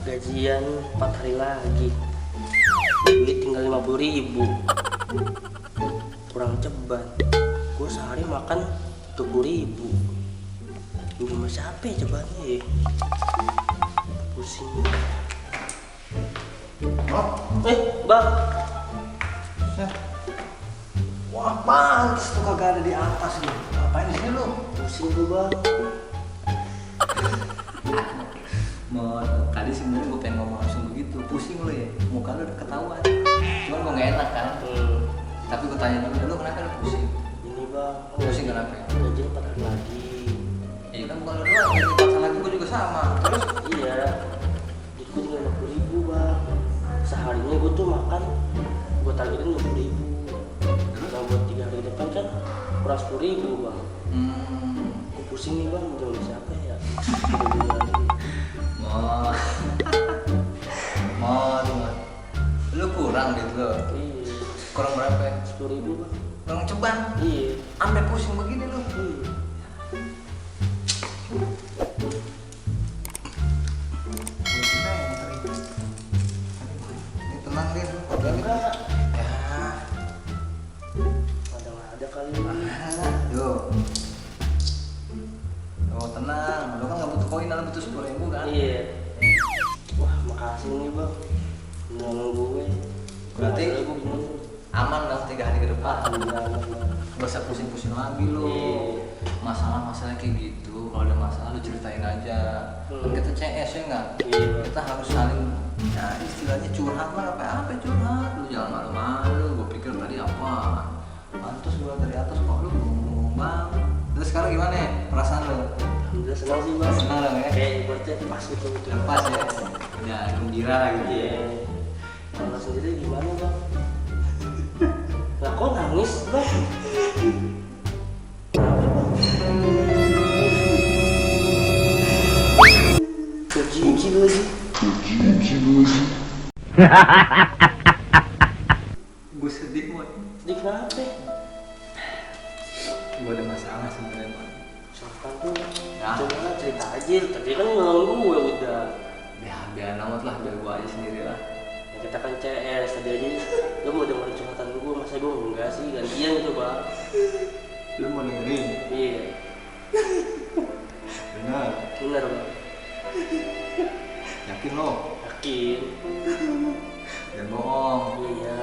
Gajian 4 hari lagi, duit tinggal 50.000, kurang ceban. Gue sehari makan 30.000. Gimana siapa ya cebannya ya? Pusing. Bang. Wah, pantes tuh kagak ada di atas lu. Ngapain di sini lu? Pusing gue bang. Tadi sebenarnya gue pengen ngomong langsung begitu. Pusing lu ya, muka lu udah ketahuan. Cuman gue gak enak kan. Tapi gue tanya dulu, lu kenapa lu pusing? Ini bang. Pusing kenapa? Gajian 4 hari lagi. Iya kan bukan lu doang, gaji 4 hari lagi gue juga sama. Terus? Iya. Jadi gue tinggal 50.000 bang. Seharinya gue tuh makan, gue targetin 20.000. Nah buat 3 hari depan kan kurang 10.000 bang. Gue pusing nih bang, udah siapa ya? Lu kurang gitu lo. Iya. Kurang berapa ya? 10.000 bang. Kurang ceban. Iya. Sampai pusing begini lu. Iya. Tenang deh. Enggak. Ya. Ada kali. Yuk. Oh tenang, lu kan gak butuh koin, lu butuh 10.000 kan? Iya. Wah makasih nih bang. Nolong gue. Berarti gue bingung. aman dong 3 hari ke depan. Alhamdulillah. Gak usah pusing-pusing lagi lu. Iya. Masalah-masalah kayak gitu, kalau ada masalah lu ceritain aja. Kan kita CS ya nggak? Iya. Kita harus saling, ya istilahnya curhat lah, apa curhat. Lu jangan malu-malu, gue pikir tadi apa? Pantes gua dari atas kok lu ngomong bang. Terus sekarang gimana ya perasaan lu? Alhamdulillah senang sih bang. Senang dong ya? Kayak ibaratnya pas gitu. Pas ya? Ya gembira gitu ya. Kalau sendiri gimana bang? Lah kok nangis bang? Kejiji lagi. Gue sedih Mon. Sedih kenapa? Gue ada masalah sebenarnya Mon. Silakan tuh. Ya. Coba cerita aja. Tadi kan nolong gue udah. Ya biar amat lah, biar gue aja sendiri lah. Ya, kita kan CS tadi aja. Lo mau dengerin curhatan gue, masa gue enggak sih? Gantian gitu bang. Lu mau dengerin? Iya. Benar. Bener bang. Yakin lo? Yakin. Jangan bohong. Iya.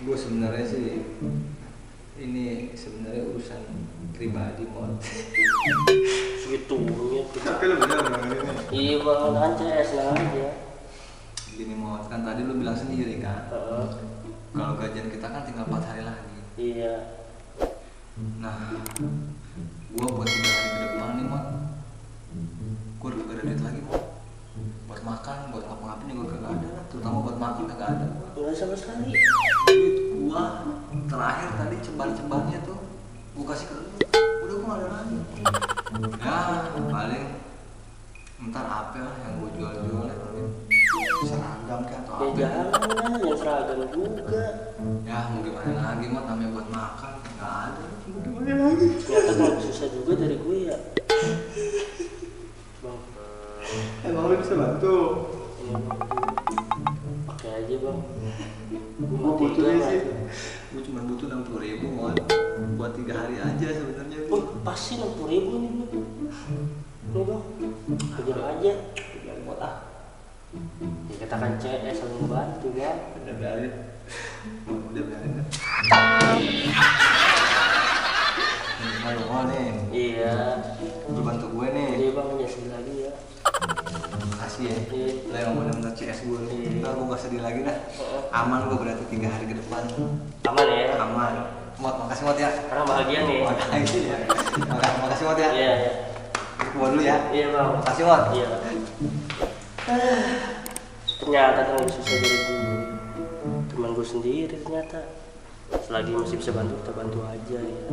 Gue sebenarnya sih ini sebenarnya urusan pribadi Mon. Segitunya. Tapi lu benar dengerin. Iya bang, kan CS lah aja. Gini Mon, kan tadi lu bilang sendiri kan, kalau gajian kita kan tinggal 4 hari lagi. Iya. Nah, gua buat 3 hari ke depan nih Mon, gua udah gak ada duit lagi Mon. Buat makan, buat ngapa-ngapain juga kagak ada lah. Terutama buat makan kagak ada. Nggak sama sekali. Duit gua terakhir tadi ceban-cebannya tuh gua kasih ke lu, udah gua gak ada lagi. Ya paling ntar apa lah yang gua jual-jual ya mungkin seragam kayak atau Ya apa. jangan lah, yang seragam juga. Ya mau gimana lagi Mon, namanya buat makan nggak ada. Mau gimana lagi? Ternyata nggak susah juga dari gue ya. Bang. Emang lu bisa bantu? Iya bang. Pakai aja bang. Gue Gua mau butuhnya tiga sih, lah. gua cuma butuh 60.000 Mon, buat 3 hari aja sebenarnya. Oh pasti 60.000 nih bang. Nih bang. Kejar aja. Biar buat ah. Ya kita kan CS saling membantu bang. Udah biarin. Udah biarin. Ayo Mon nih, Iya. lu bantu gue nih. Jadi bang nyesel lagi ya. Makasih ya. Iya. Lo yang bener-bener CS gue nih. Iya. Ntar gue gak sedih lagi dah. Aman gue berarti 3 hari ke depan. Aman ya. Aman. Mot, makasih Mot ya. Karena bahagia nih. Makasih ya. Makasih Mot ya. Iya iya. Gue dulu ya. Iya bang. Makasih Mot. Iya. Ternyata kan lebih susah dari gue. Teman gue sendiri ternyata. Selagi masih bisa bantu kita bantu aja ya.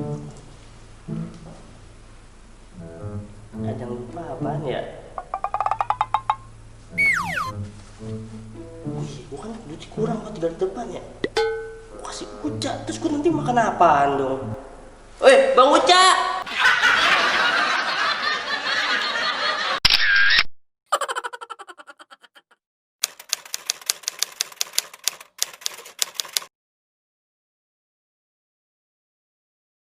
Jangan lupa apaan ya? Wih, gue kan duit kurang kok 3 hari depan ya. Gue kasih Uca, terus gue nanti makan apaan dong? Woi, Bang Uca!